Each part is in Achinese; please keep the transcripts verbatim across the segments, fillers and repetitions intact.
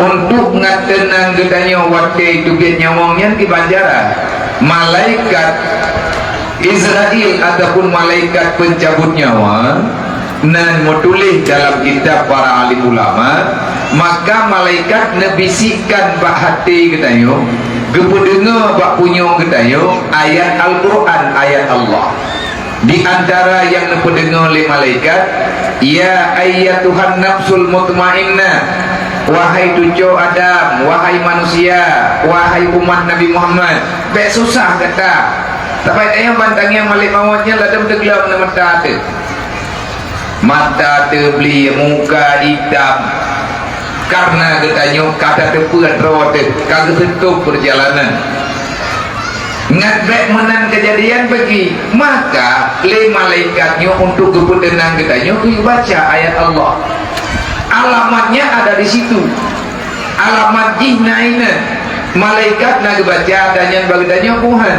Untuk ngat teunang geutanyoe watée teubiet nyawöng nyan kiban cara. Malaikat Izrail ataupun malaikat pencabut nyawa nan meutuléh dalam kitab para alim ulama, maka malaikat neubisikkan bak até geutanyoe, geupeudeungoe bak punyueng geutanyoe ayat Al-Qur'an, ayat Allah. Di antara nyang neupeudeungoe lé malaikat, "Ya ayyatuhan nafsul mutmainnah, wahai cucu Adam, wahai manusia, wahai umat Nabi Muhammad, bék susah gata." Saban tanyoe ban tangieng malaikat mawöt nyan ladôm teuglom na mata teuh. Mata teuh bli, muka itam. Karena geutanyoe ka tateupeue droe teuh, ka geuseutôb peurjalanan. Ngat bék meunan keujadian bagi, maka lé malaikat nyoe untuk geupeuteunang geutanyoe geubaca ayat Allah. Alamatnya ada di situ. Alamat jih na inan. Malaikat na geubaca dan nyan bagi tanyoe Tuhan.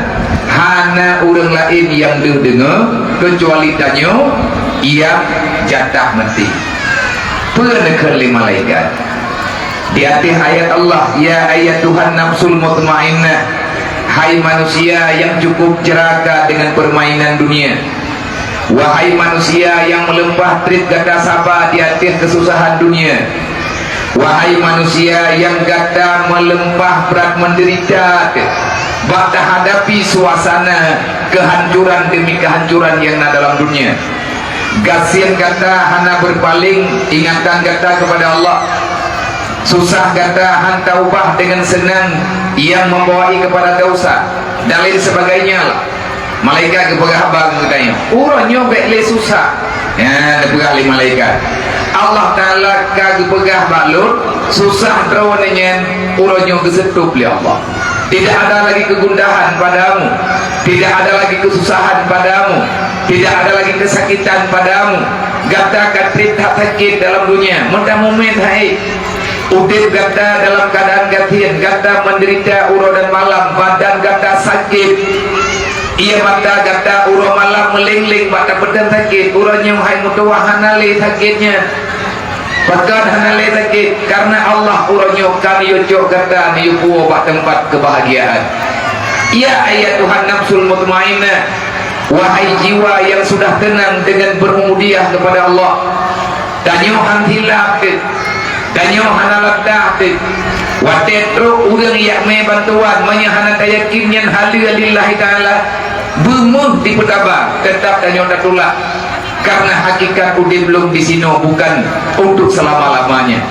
Hana ureuëng laén nyang deuh deungoe keucuali tanyoe nyang jatah maté. Peue neukheun lé malaikat? Di ateueh ayat Allah, "Ya ayyatuhan nafsul mutmainnah, hai manusia yang cukup jeraka dengan permainan dunia. Wahai manusia yang meulimpah treb gata saba di ateueh keususahan dunia. Wahai manusia yang gata meulimpah brat menderita bak tahadapi suasana kehancuran demi kehancuran yang na dalam dunia. Gasien gata hana berpaling ingatan gata kepada Allah. Susah gata han taubah dengan senang yang membawai kepada dosa, dan lain sebagainya lah." Malaikat geupeugah haba keu geutanyoe, "Uroe nyoe bék lé susah." Nyan geupeugah lé malaikat, "Allah Taala ka geupeugah bak lôn, susah droeneuh nyan uroe nyoe geuseutôb lé Allah. Tidak ada lagi kegundahan padamu, tidak ada lagi kesusahan padamu, tidak ada lagi kesakitan padamu. Gata ka treb that sakét dalam dunia, meutamumét hai. Udeb gata dalam keuadaan gasien, gata menderita uroe dan malam, badan gata sakét. Ie mata gata uroe malam meuleng-leng bak tapeutan sakét, uroe nyoe hai meutuwah hana lé sakét nyan. Pakon hana lé sakét? Karena Allah uroe nyoe ka neuyue cok gata neuyue puwoe bak teumpat keubahagiaan." Ya ayyatuhan nafsul mutmainnah, wahai jiwa yang sudah tenang dengan berubudiyah kepada Allah, tanyoe han hilaf teuh, tanyoe hana latah teuh. Watée trok ureuëng jak mé bantuan, meunyoe hana tayakin nyan haleue lillahi taala, beumeuh dipeutaba, teutap tanyoe tatulak. Karena hakikat udeb lom disinoe bukan untuk selama-lamanya.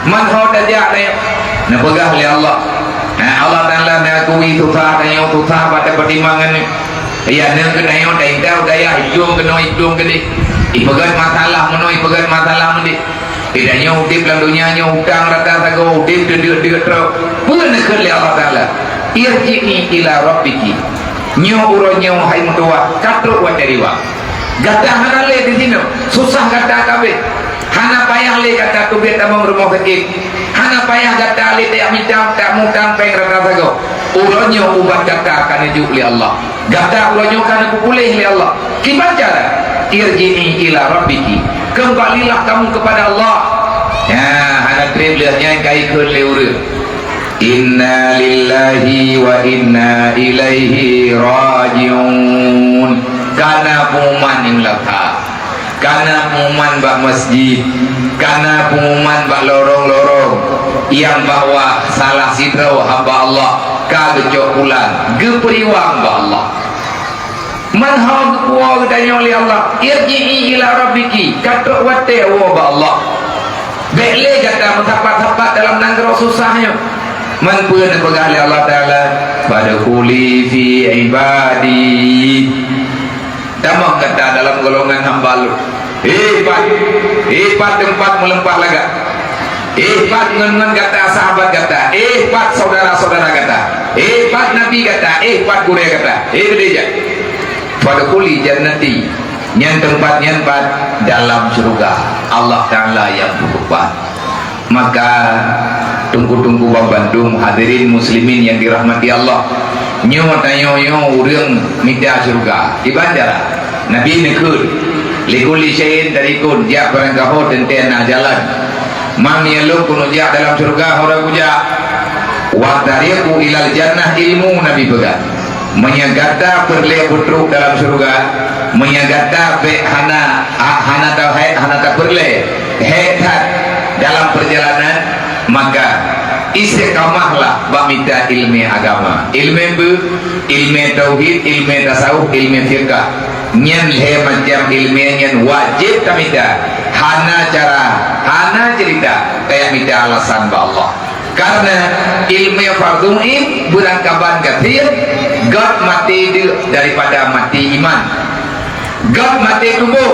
Man ho tajak tanyoe? Neupeugah lé Allah. Nah, Allah Taala neukui susah tanyoe, susah bak tapeutimang nyoe. Ya, neu keunoe taintau dayah, idong keunoe, idong keudeh. Ipeugét masalah meunoe, ipeugét masalah meudeh. Di tanyoe udeb lam donya nyoe utang rata sagoe, udeb deudeuek-deuek trok. Peue neukheun lé Allah Taala? "Irji'i ila rabbiki." Nyoe uroe nyoe hai meutuwah, ka trok watée riwang. Gata hana lé disinoe, susah gata ka abéh. Hana payah lé gata teubiet tamong rumoh sakét. Hana payah gata lé tajak mita, tajak mutang péng rata sagoe. Uroe nyoe ubat gata ka neujok lé Allah. Gata uroe nyoe ka neupeupuléh lé Allah. Kiban cara? "Irji'i ila rabbiki." Kembalilah kamu kepada Allah. Nyan, hana treb lheueh nyan ka ikheun lé ureuëng. Inna lillahi wa inna ilaihi raji'un. Kana pengumuman nyang leuha. Kana pengumuman bak masjid. Kana pengumuman bak lorong-lorong. Nyang bahwa salah sidroe hamba Allah ka geucok pulang, geupeuriwang bak Allah. Man ho geupuwoe geutanyoe lé Allah, "Irji'i ila rabbiki," ka trok watée woe bak Allah. Bék lé gata meusapat-sapat dalam nanggroe susah nyoe. Man peue neupeugah lé Allah Taala, "Fadkhuli fi ibadi." Tamong gata dalam golongan hamba Lôn. Hé pat, hé pat teumpat meulimpah lagak. Hé pat ngon-ngon gata sahabat gata. Hé pat syedara-syedara gata. Hé pat nabi gata. Hé pat gurée gata. Hé beudé jak. Fadkhuli jannati. Nyan teumpat nyan pat dalam syeuruga. Allah Taala nyang peutupat. Maka, teungku-teungku banmandum, hadirin muslimin nyang dirahmati Allah, nyoe tanyoe nyoe ureuëng mita syeuruga. Kiban cara? Nabi neukheun, "Likulli syai'in tarikun," jak barangkaho teuntée na jalan. Man ya lôn keuneuk jak dalam syeuruga, hana kujak. Wa tariqu ilal jannah ilmu, Nabi peugah. Meunyoe gata peureulée peutrok dalam syeuruga, meunyoe gata bék hana, ha-, hana ta-, hana tapeureulée, hék that dalam peurjalanan, maka istiqamahlah bak mita ilmu agama. Ilmu beu, ilmu tauhid, ilmu tasawuf, ilmu fiqah. Nyan lhée macam ilmu nyan wajéb tamita. Hana cara, hana ceurita tajak mita alasan bak Allah. Karena ilmu fardhu ain beurangkaban gasien, göt maté deuk daripada maté iman. Göt maté tuboh,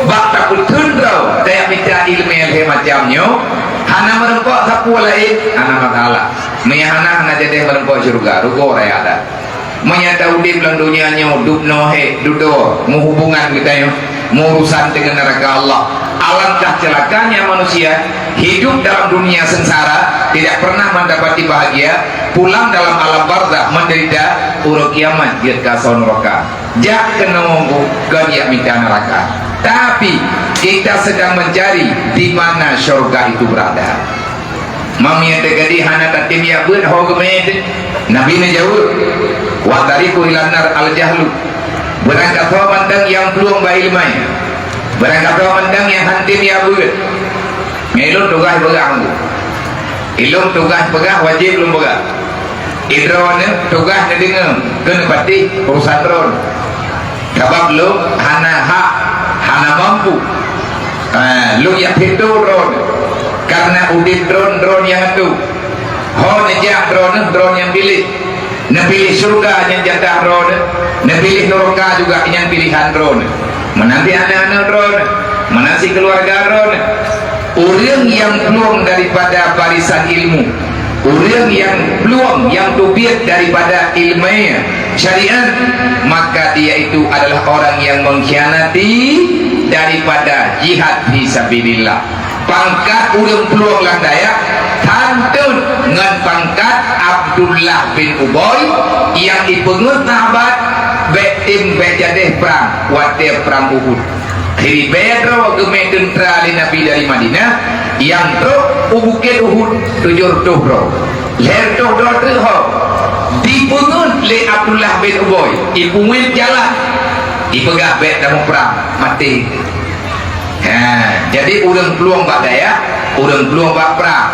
bak tapeutheun droe tajak mita ilmu lhée macam nyoe, hana meureumpok sapeue laén, hana masalah. Meunyoe hana, hana jadeh meureumpok syeuruga, rugoe raya that. Meunyoe ta udeb lam donya nyoe, dubnoe hék, dudoe, meuhubungan geutanyoe, meuurusan deungon neuraka Allah. Alangkah ceulakanya manusia hidup dalam dunia sengsara, tidak pernah mendapati bahagia, pulang dalam alam barzakh menderita, uroe kiamat jeuet keu asoe neuraka. Jak keunoe bu-, kon jak mita neuraka. Tapi, kita sedang mencari di mana syurga itu berada. Meunyoe teukeudi hana tatem jak beuet ho geumé teuh, Nabi neujaweueb, "Wa tariqu ilan nar al-jahlu." Beurangkasoe mantong nyang plueng bak iéleumé. Beurangkasoe mantong nyang han tem jak beuet. Ngon lôn tugaih peugah ngon. Ilôn tugaih peugah, wajéb lôn peugah. Idroeneuh tugaih neudeungoe, keu neupatéh urusan droeneuh. Sabab lôn hana hak, hana mampu. Ah, lôn jak pintoe droeneuh. Karena udeb droeneuh, droeneuh nyang atoe. Ho neujak droeneuh, droeneuh nyang piléh. Neupiléh syeuruga nyan jatah droeneuh, neupiléh neuraka juga nyan piléhan droeneuh. Meunan di aneuk-aneuk droeneuh, meunan si keuluwarga droeneuh. Ureuëng nyang plueng daripada barisan ilmu, ureuëng nyang plueng nyang teubiet daripada iéleumé syariat, maka dia itu adalah orang yang mengkhianati daripada jihad fi sabilillah. Pangkat ureuëng plueng lam dayah, tanteun ngon pangkat Abdullah bin Ubay nyang ipeungeut sahabat, bék tem bék jadeh prang watée prang Uhud. Siribée droe geumé teuntra lé Nabi dari Madinah, nyang trok u Bukét Uhud tujoh reutôh droe. Lhée reutôh droe teuh ho, dipeungeut lé Abdullah bin Ubay, ipeungeuet jalan, ipeugah bék tamuprang, maté. Ha, jadi ureuëng plueng bak dayah, ureuëng plueng bak prang.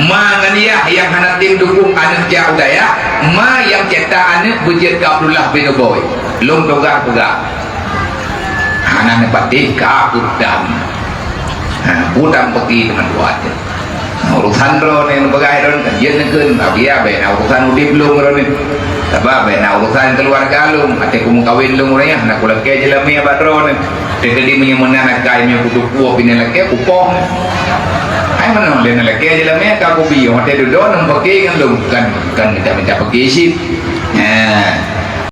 Ma ngon yah nyang hana tem dukong aneuk jak u dayah, ma nyang cetak aneuk beujeuet keu Abdullah bin Ubay. Lôn tugaih peugah. Hana neupatéh ka peue dam. Ha, peue dam peuki teungoh buat. Urusan droeneuh neupeugah droeneuh, ka jeuet neukheun, tapi ya, bék na urusan udeb lôn droeneuh. Sabab bék na urusan keuluwarga lôn, até kumeukawen lôn ureuëng nyan, hana kulakée jeulamé bak droeneuh. Teukeudi meunyoe meunan akai meunyoe kutupeue pih nyan lakée kupoh. Hai meunan lé nyan lakée jeulamé ka kubi, watée dudoe nang peuke ngon lôn, kan, kan minta-minta peuke cit. Nah,